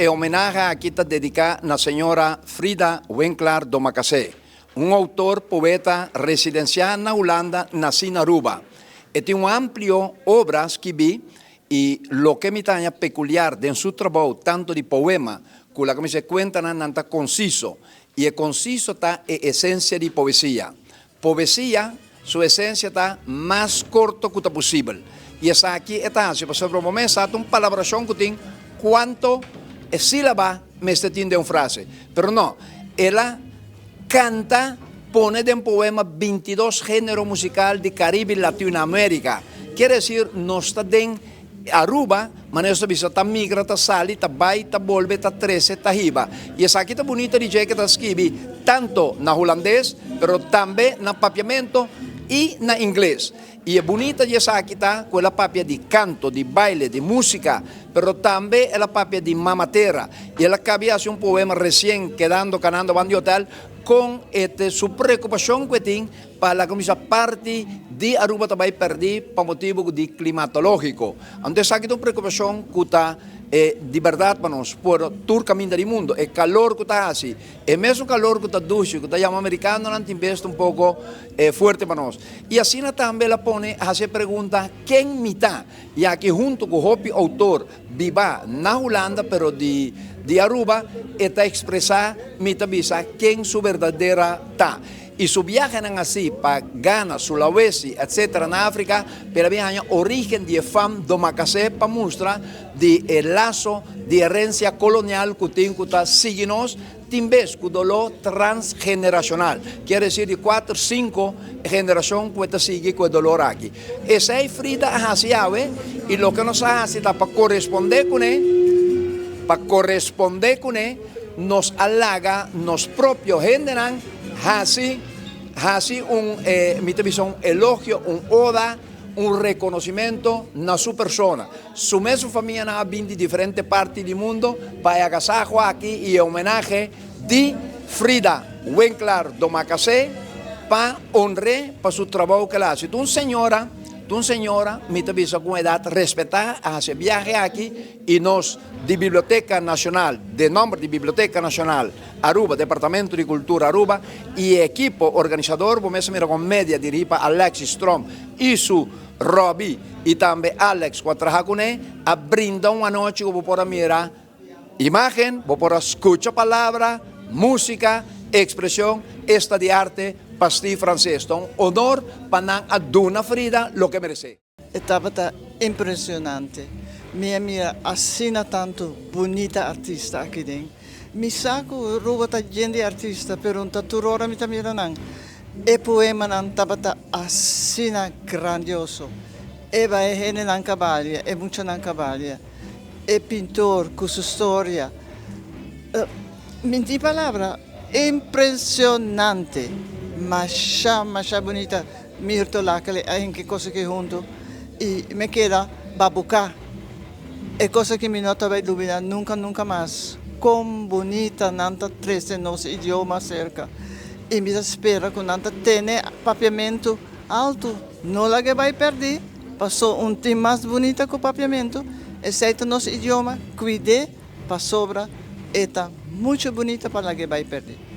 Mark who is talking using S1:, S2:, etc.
S1: E homenahe aki ta dedica na señora Frida Winklaar Domacassé, un autor, poeta residencia na Hulanda, naci na Aruba. E tin un amplio obra skibi y loke mi ta haña peculiar den su trabou tanto di poema cu laga mi bisa e cuentanan nan ta conciso y e conciso ta e esencia di poesia. Poesia su esencia ta mas corto cu ta posibel. Y esaki e ta haci pasobra bo mes sa ta un palabracion cu tin cuanto e silaba mester tin den un frase. Pero no, el a canta pone den poema 22 genero musical di Caribe y Latinoamerica. Kier decir nos ta den Aruba, manera nos ta bisa, ta migra, ta sali, ta bai, ta bolbe, ta trece, ta hiba. Y esaki ta bunita di dje ke ta skibi tanto na Hulandes, pero tambe na Papiamento y na Ingles. Y e bunita di esaki ta cu el a papia di canto, di baile, di musica, pero tambe el a papia di mama tera. Y el a cabi haci un poema recien kedando canando ban di hotel con e te su preocupacion cu e tin Pa laga misa parti di Aruba ta bai pèrdí pa motibu di klimatológiko. Anto esaki ta un preokupashon ku ta di bèrdat pa nos. Por tur kaminda di mundu e kalor ku ta hasi, e mesun kalor ku ta dushi, ku ta yama amerikanonan tin bes ta un poko fuerte pa nos. I asina tambe el a pone hasi e pregunta, Ken mi ta? I aki huntu ku hopi outor bibá na Hulanda pero di di Aruba e ta ekspresá mi ta bisa ken su berdadera ta. I su biahenan hasi pa Ghana, Sulawesi, etc. Na Afrika, pero a bin haña origen di e fam Domacassé pa mustra di e laso di herencia kolonial ku tin ku ta sigui nos, tin bes ku doló transgeneracional, kier desir di kuater, sinku generashon ku e ta sigui ku e dolor aki. Esei Frida a hasi awe i loke nos a hasi ta pa korespondé kuné, pa korespondé kuné nos a laga nos propio hendenan hasi hasi un mi ta bisa un elogio, un oda, un reconocimento na su persona. Su mesun famianan a bin di diferente parti di mundo pa e agasaho aki y e homenahe di Frida Winklaar Domacassé pa honr'é pa su trabou cu el a haci. Ta un señora, ta un señora, mi ta bisa cu un edad respetá, a haci e biahe aki y nos di Biblioteca Nacional, den nomber di Biblioteca Nacional Aruba, Departamento di Cultura Aruba y e ekipo organisador, bo mes a mira con media dirigi pa Alexis Tromp y su Robbie y tambe Alex cu a traha cune, a brinda un anochi cu bo por a mira imagen, bo por a scucha palabra, musica, expresion, esta di arte pa Steve Frances. Ta un honor pa nan a duna Frida loke e merece.
S2: E tabata impresionante. Mi a mira asina tantu bunita artista aki den. Mi sa ku Aruba ta yen di artista, pero no ta tur ora mi ta mira nan. E poemanan tabata asina grandioso. E bai hendenan kabalia, e muchanan kabalia, e pintor ku su storia. Mi no tin palabra, impresionante! Masha, masha bunita. Mirto Lakele a hinka e kos aki huntu i mi keda babuká. E kos aki mi no ta bai lubidá nunka nunka mas. Kon bunita nan ta trese nos idioma serka i mi ta spera ku nan ta tene papiamentu altu. No laga e bai pèrdí, paso un tin mas bunita ku papiamentu. Esei ta nos idioma, kuid'é pasobra e ta muchu bunita pa laga e bai pèrdí.